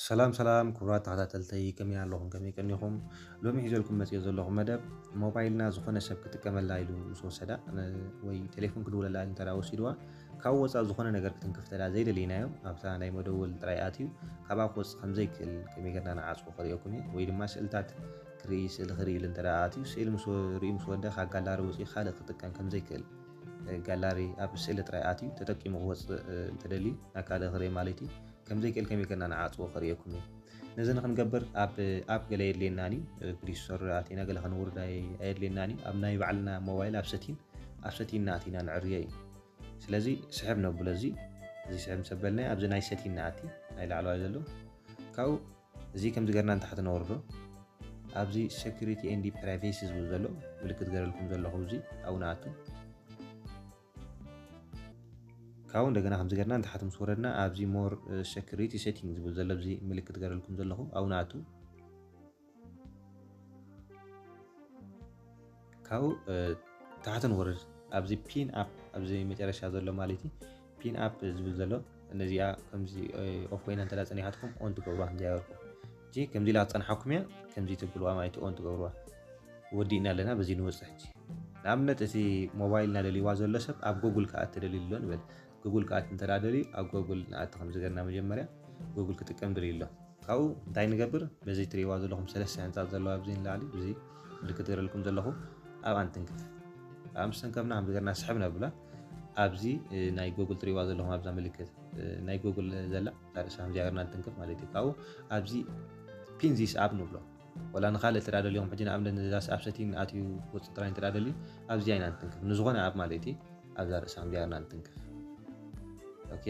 ሰላም ሰላም ክቡራት ተኸታተልተይ፣ ከመይ ኣለኹም? ከመይ ቀኒኹም? ሎሚ ሒዘልኩም መፅዮ ዘለኹ መደብ፣ ሞባይልና ዝኾነ ሰብ ክጥቀመላ ኢሉ ምስ ወሰዳ፣ ነ-፣ ወይ ቴሌፎን ክድውለላ እንተ ደኣ ወሲድዋ፣ ካብ ወፃእ ዝኾነ ነገር ክትንክፍ እንተ ደኣ ዘይደለይናዮ፣ ኣብታ ናይ መደወል ጥራይ ኣትዩ፣ ካብኣ ክወፅእ ከም ዘይክእል ከመይ ጌርና ንዓፅዎ ከርእየኩም እየ። ወይ ድማ ስእልታት ክርኢ፣ ስእሊ ክርኢ ኢሉ እንተ ደኣ ኣትዩ፣ ስእሊ ምስ ወ-፣ ርእዩ ምስ ወደ፣ ካብ ጋላሪ ወፂኡ ካልእ ክጥቀም ከም ዘይክእል፣ እ፣ ጋላሪ ኣብ ስእሊ ጥራይ ኣትዩ ተጠቂሙ ክወፅእ፣ እ፣ እንተደልዩ፣ ናብ ካልእ ክርኢ ማለት እዩ። ከም ዘይክእል ከመይ ጌርና ንዓፅዎ ከርእየኩም እየ። ነዚ ንክንገብር ኣብ ኣፕ ገለ የድልየናን እዩ። ፕሊይ ስቶር ኣቲና ገለ ከነውርድ ኣይ-፣ ኣየድልየናን እዩ። ኣብ ናይ ባዕልና ሞባይል ኣብ ሰቲን፣ ኣብ ሰቲን ኣቲና ንዕርዮ እዩ። ስለዚ ስሕብ ነብሎ እዚ፣ እዚ ስሕብ ምስ ኣበልናዮ ኣብዚ ናይ ሰቲን ንኣቲ፣ ናይ ላዕለዋይ ዘሎ። ካብኡ እዚ ከምዚ ጌርና ንታሕቲ ነውርዶ። ኣብዚ ሴኩሪቲ ኤንድ ፕራይቬሲ ዝብል ዘሎ ምልክት ገረልኩም ዘለኹ እዚ ኣብኡ ንኣቱ። ካብኡ እንደገና ከምዚ ጌርና ንታሕቲ ምስ ወረድና ኣብዚ ሞር፣ እ፣ ሴኩሪቲ ሴቲንግ ዝብል ዘሎ ኣብዚ ምልክት ገረልኩም ዘለኹ ኣብኡ ንኣቱ። ካብኡ፣ እ፣ ታሕቲ ንወርድ። ኣብዚ ፒን ኣፕ ኣብዚ መጨረሻ ዘሎ ማለት እዩ። ፒን ኣፕ ዝብል ዘሎ ነዚኣ ከምዚ፣ እ፣ ኦፍ ኮይና እንተ ደኣ ጸኒሓትኩም ኦን ትገብሩዋ ከምዚ ገርኩም። እጂ ከምዚ ኢላ ክጸንሓኩም እያ፣ ከምዚ ትብልዋ ማለት እዩ፣ ኦን ትገብሩዋ። ወዲእና ኣለና፣ በዚ ንወጽእ ሕጂ። ንኣብነት እቲ ሞባይልና ደልይዋ ዘሎ ሰብ ኣብ ጎጉል ክኣቲ ደልዩ ኣሎ ንበል። ጎጉል ክኣቲ እንተ ደኣ ደልዩ ኣብ ጎጉል ንኣቲ ከምዚ ጌርና መጀመርያ ጎጉል ክጥቀም ደልዩ ኣሎ። ካብኡ እንታይ ንገብር? በዚ ትርእይዋ ዘለኹም ሰለስተ ሕንጻጽ ዘለዋ ኣብዚ ንላዕሊ፣ እዚ ምልክት ገረልኩም ዘለኹ ኣብኣ ንትንክፍ። ኣብኣ ምስ ተንከፍና ከምዚ ጌርና ስሕብ ነብላ። ኣብዚ፣ እ፣ ናይ ጎጉል ትርእይዋ ዘለኹም ኣብዛ ምልክት፣ እ፣ ናይ ጎጉል ዘላ እዛ ርእሳ ከምዚኣ ጌርና ንትንክፍ ማለት እዩ። ካብኡ ኣብዚ ፒን ዚስ ኣፕ ንብሎ። ወላ ንኻልእ እንተ ደኣ ደልዮም፣ ሕጂ ንኣብነት ነዛ ኣብ ሰቲን ኣትዩ ክወጽእ ጥራይ እንተ ደኣ ደልዩ፣ ኣብዚኣ ኢና ንትንክፍ። ንዝኾነ ኣፕ ማለት እዩ፣ ኣብዛ ርእሳ ከምዚኣ ጌርና ንትንክፍ። ኦኬ፣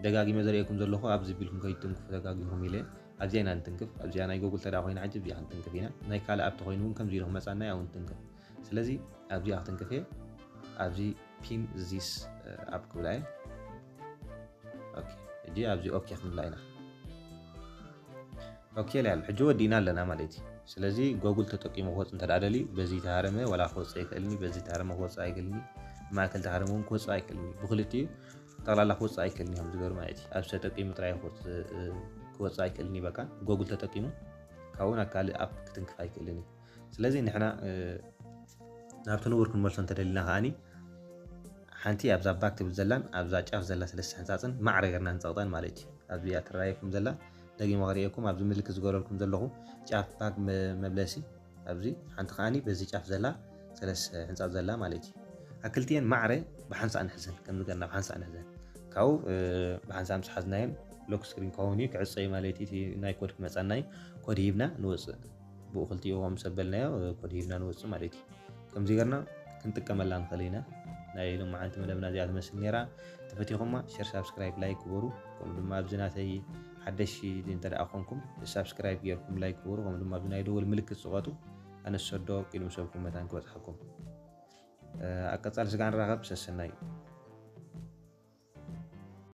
ደጋጊመ ዘርእየኩም ዘለኹ ኣብዚ ቢልኩም ከይትንክፉ ደጋጊምኩም ኢለ፣ ኣብዚኣ ኢና ንትንክፍ። ኣብዚኣ ናይ ጎጉል እንተ ደኣ ኮይና ሕጂ ኣብዚኣ ክንትንክፍ ኢና። ናይ ካልእ ኣፕ ተኾይኑ እውን ከምዚ ኢሉ ክመጻና እዩ፣ ኣብኡ ንትንክፍ። ስለዚ ኣብዚኣ ክትንክፍ እየ። ኣብዚ ፒን ዚስ፣ እ፣ ኣፕ ክብላ እየ። ኦኬ፣ ሕጂ ኣብዚ ኦኬ ክንብላ ኢና። ኦኬ ኢላ ኣሎ። ሕጂ ወዲእና ኣለና ማለት እዩ። ስለዚ ጎጉል ተጠቂሙ ክወጽእ እንተ ደኣ ደልዩ፣ በዚ ተሃረመ ዋላ ክወጽእ ኣይክእልኒ፣ በዚ ተሃረመ ክወጽእ ኣይክእልኒ፣ ማእከል ተሃረመ እውን ክወጽእ ኣይክእልኒ። ብክልቲኡ ጠቕላላ ክወጽእ ኣይክእልኒ ከም ዝገሩ ማለት እዩ። ኣብዚ ተጠቂሙ ጥራይ ክወጽእ፣ እ፣ ክወጽእ ኣይክእልኒ፣ በቃ ጎጉል ተጠቂሙ ካብኡ ናብ ካልእ ኣፕ ክትንክፍ ኣይክእልን እዩ። ስለዚ ንሕና፣ እ፣ ናብቲ ንቡር ክንመልሶ እንተደሊና ከኣኒ ሓንቲ ኣብዛ ባክ ትብል ዘላን ኣብዛ ጫፍ ዘላ ሰለስተ ሕንጻጽን ማዕረ ጌርና ንጸቕጠን ማለት እዩ። ኣብዚ እያ ትረኣየኩም ዘላ፣ ደጊመ ከርእየኩም፣ ኣብዚ ምልክት ዝገበረልኩም ዘለኹ ጫፍ ባክ መ-፣ መብለሲ፣ ኣብዚ ሓንቲ ከኣኒ በዚ ጫፍ ዘላ ሰለስተ ሕንጻጽ ዘላ ማለት እዩ። ኣብ ክልቲኤን ማዕረ ብሓንሳእ ንሕዘን፣ ከምዚ ጌርና ብሓንሳእ ንሕዘን። ካብኡ፣ እ፣ ብሓንሳእ ምስ ሓዝናየን ሎክ ስክሪን ክኸውን እዩ፣ ክዕጸ እዩ ማለት እዩ። እቲ ናይ ኮድ ክመጻና እዩ፣ ኮድ ሂብና ንወጽእ። ብኡ ክልቲኡ ከምኡ ምስ ኣበልናዮ፣ እ፣ ኮድ ሂብና ንወጽእ ማለት እዩ። ከምዚ ጌርና ክንጥቀመላ ንኽእል ኢና። ናይ ሎማዓንቲ መደብና እዚኣ ትመስል ነይራ። ተፈቲኹማ ሸር፣ ሳብስክራይብ፣ ላይክ ግበሩ። ከምኡ ድማ ኣብዚ ናተይ ሓደሽቲ እንተ ደኣ ኮንኩም ሳብስክራይብ ጌርኩም ላይክ ግበሩ። ከምኡ ድማ ኣብዚ ናይ ደወል ምልክት ጽቐጡ። ኣነ ዝሰዶ ቅድሚ ሰብኩም መታን ክበጽሓኩም። እ፣ ኣብ ቀጻሊ ስጋዕ ንራኸብ። ሰሰናዩ።